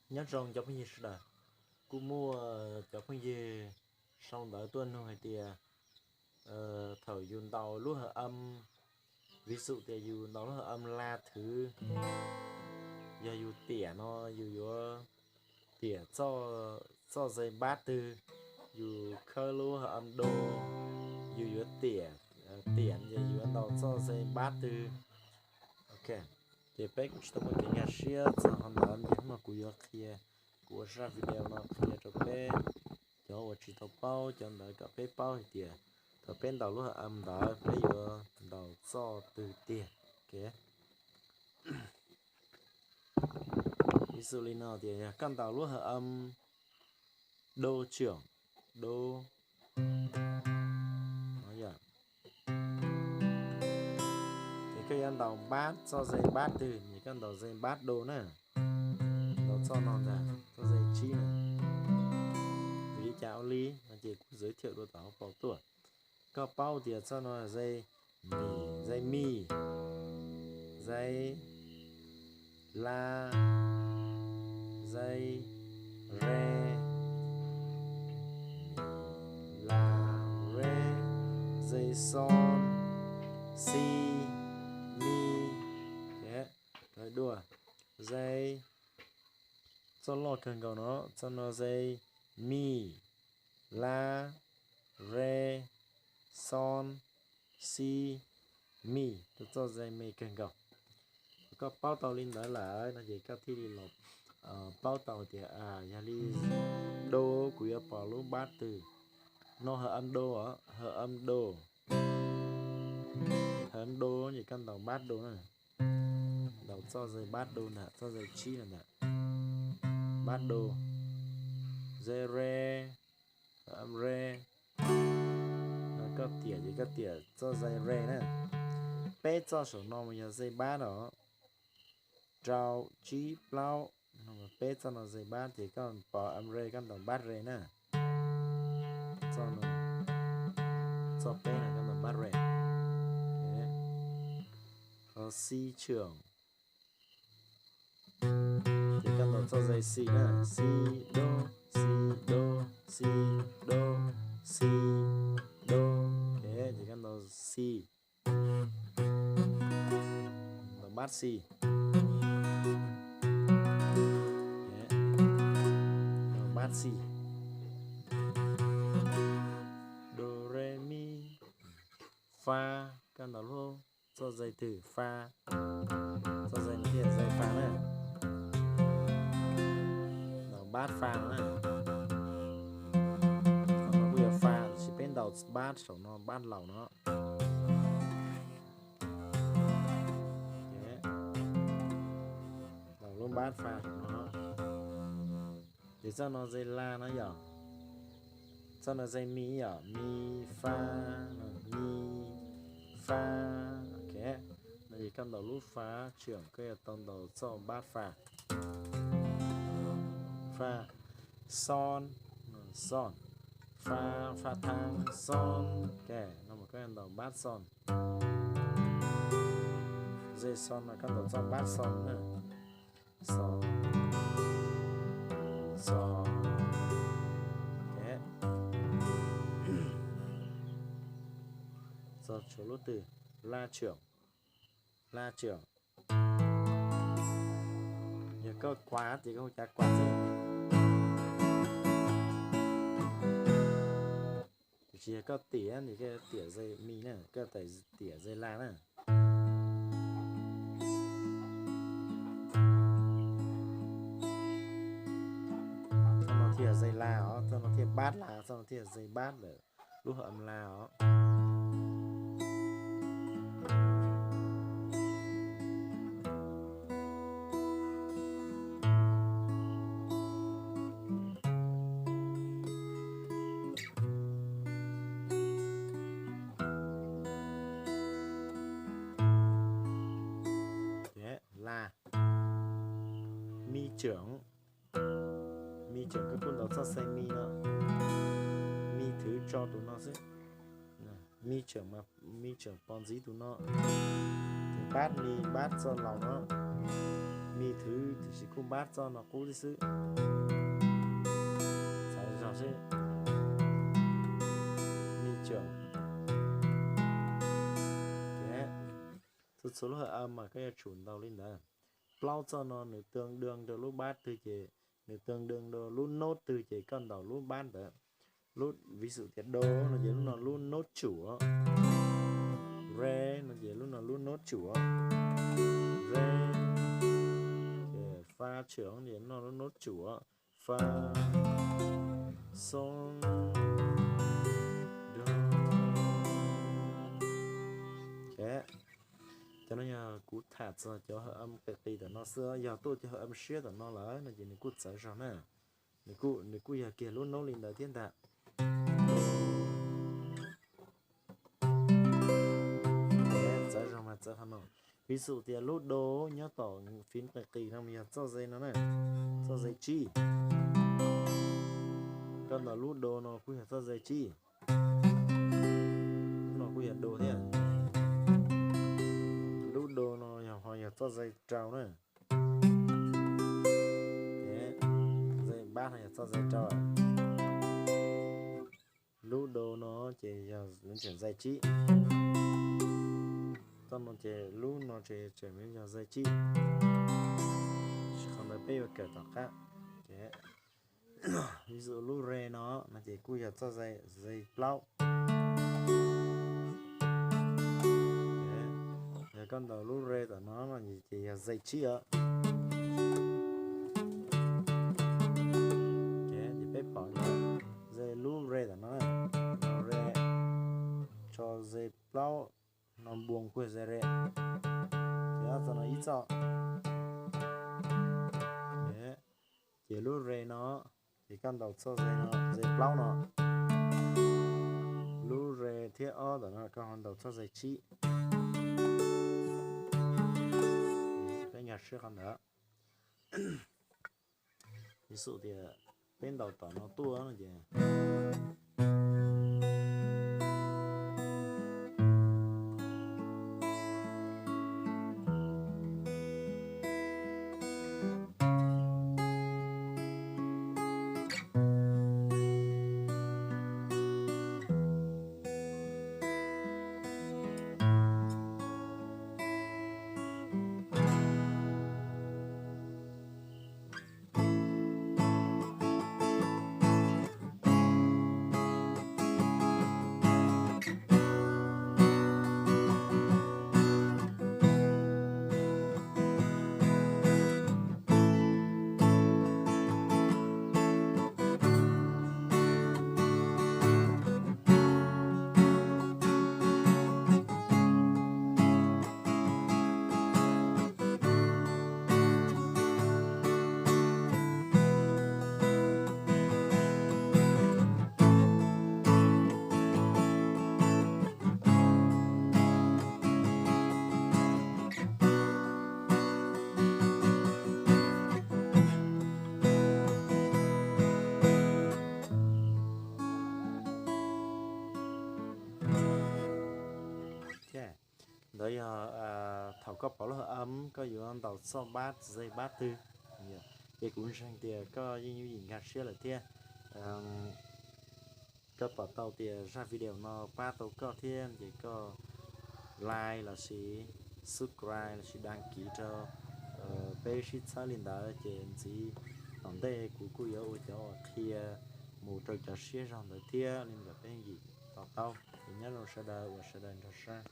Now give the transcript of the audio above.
Nyob zoo cov phooj ywg sawv daws, kuj muaj cov phooj ywg sau ntawv tuaj nug hais tias thaum yus ntaus lub hợp âm, ví dụ tias yus ntaus lub hợp âm la thứ, yog yus tiam no yus yuav tiam txoj dây bass twg, yus khawb lub hợp âm đô, yus yuav tiam, tiam ces yus yuav ntaus txoj dây bass twg. Ok, ces peb kuj tsis tau muaj kev nkag siab txog qhov ntawd, ces hnub no kuv yuav qhia, kuv ua zaj video no qhia rau peb cov uas tsis tau paub cov ntawd kom peb paub hais tias thaum peb ntaus lub hợp âm ntawd peb yuav ntaus txoj twg tiag. Ví dụ li no tias yog koj ntaus lub hợp âm đô trưởng, đô, ces koj yuav ntaus bass, txoj dây bass twg ces koj ntaus dây bass đô na. Ntaus txoj no ntag, txoj dây tsib na. Vim li cas ua li no ces kuv giới thiệu dua tom hauv paus tuaj. Koj paub tias txoj no dây mi, dây mi, dây la, dây re, la, re, dây son, si, mi. Dua, dây, txoj loj kawg nkaus no, txoj no dây mi, la, re, son, si, mi, txoj dây me kawg nkaus. Koj paub tau li ntawd lawm no ces koj thiaj li los paub tau tias yog li đô kuv yuav pom lub bass twg. No hợp âm đô, hợp âm đô, hợp âm đô ces koj ntaus bass đô na. Ntaus txoj dây bass đô ntag, txoj dây tsib no ntag. Bass đô, dây re, hợp âm re. Koj tiam ces koj tiam txoj dây re na. Peb txoj saum no mas yog dây bass os. Rau, tsib, plaub. Peb txoj no dây bass ces koj pom âm re koj ntaus bass re na. Txoj peb no koj ntaus bass re. Ho si trưởng, ces koj ntaus txoj dây si na, si, đô, si, đô, si, đô, si, đô. Ces koj ntaus si, ntaus bass si, bass si, đô re mi, fa, koj ntaus lub txoj dây twg, fa, txoj dây no thiaj dây fa na. Ntaus bass fa no na. Qhov no kuj yog fa, tiam sis peb ntaus bass saum no, bass laus no. Ntaus lub bass fa saum no. Ces txoj no dây la no yom. Txoj no dây mi yom, mi, fa, mi, fa. Ok, no ces koj ntaus lub fa trưởng, koj yuav tau ntaus txoj bass fa. Fa, son, son, fa, fa thang, son. Ok, no mas koj yuav ntaus bass son. Dây son no koj ntaus txoj bass son na. Son, son. Ok, txog tshuav lub twg, la trưởng, la trưởng. Yog koj kuav ces koj hu cav kuav xwb. Tiam sis yog koj tiam ces koj tiam dây mi na, koj tiam dây la na. Txoj no thiaj dây la os, txoj no thiaj bass la, txoj no thiaj dây bass lawm, lub hợp âm la os. La, mi trưởng, mi trưởng koj kuj ntaus txoj dây mi no, mi thứ tso tus no xwb. Mi trưởng, mi trưởng pos ntxiv tus no, ces bass mi, bass txoj laus no, mi thứ tiam sis kuj npab txoj no qub tib xwb. Txawv zog seb. Mi tsoom. Txhua txhua lub hợp âm mas koj yuav tsum ntaus li ntawd. Plaub txoj no nws tương đương rau lub bát twg ces, nws tương đương rau lub nốt twg ces koj ntaus lub bát ntawd. Lub, ví dụ tias do no ces lub no lub nốt chủ, re no ces lub no lub nốt chủ, re, ces fa trưởng ces lub no lub nốt chủ, fa, sol, do. Cov no yog kuv tham txog cov hợp âm qis qis tom no xwb, yog tuaj cov hợp âm siab tom no lawm no ces nws kuj txawv zog na. Nws kuj, nws kuj yog kiag lub nốt li ntawd thiab ntag. Txawv zog mas txawv qhov no. Ví dụ tias lub do nyob tom phím qis qis no mas yog txoj ze no na, txoj ze tsib. Koj ntaus lub do no kuj yog txoj ze tsib. Lub no kuj yog do thiab. Lub do no yog ho yog txoj ze rau na. Ze npab no yog txoj ze rau. Lub do no ces yog lub tseem ze tsib. Txoj no ces lub no ces tseem yog ze tsib. Qhov ntawd peb yuav kawm tom qab. Ví dụ lub re no no ces kuj yog txoj ze, ze plaub. Yog koj ntaus lub re tom no no ces yog ze tsib os. Ces peb pom ze lub re tom no, re, tso ze plaub, no npuo kuj ze re. Ces ob txoj no ib txoj. Ces lub re no, ces koj ntaus txoj ze no, ze plaub no. Lub re thiab ob tom no koj ho ntaus txoj ze tsib. Peb nkag siab qhov ntawd. Ví dụ tias peb ntaus tom no tuaj no ces Ntawd yog thaum koj pauv lub hợp âm koj yuav ntaus txoj bab ze bab twg. Ces kuv ntseeg tias koj yeej yooj yim nkag siab lawm thiab. Koj pom tau tias zaj video no pab tau koj thiab ces koj like lossis subscribe lossis đăng ký rau peb sib txhawb li ntawd ces ntxiv tom ntej kuv kuj yuav ua cov uas qhia mus rau cov siab zog ntawd thiab li ntawd peb yooj yim to taub. Ces nyob zoo sawv daws, ua sawv daws nrog saib.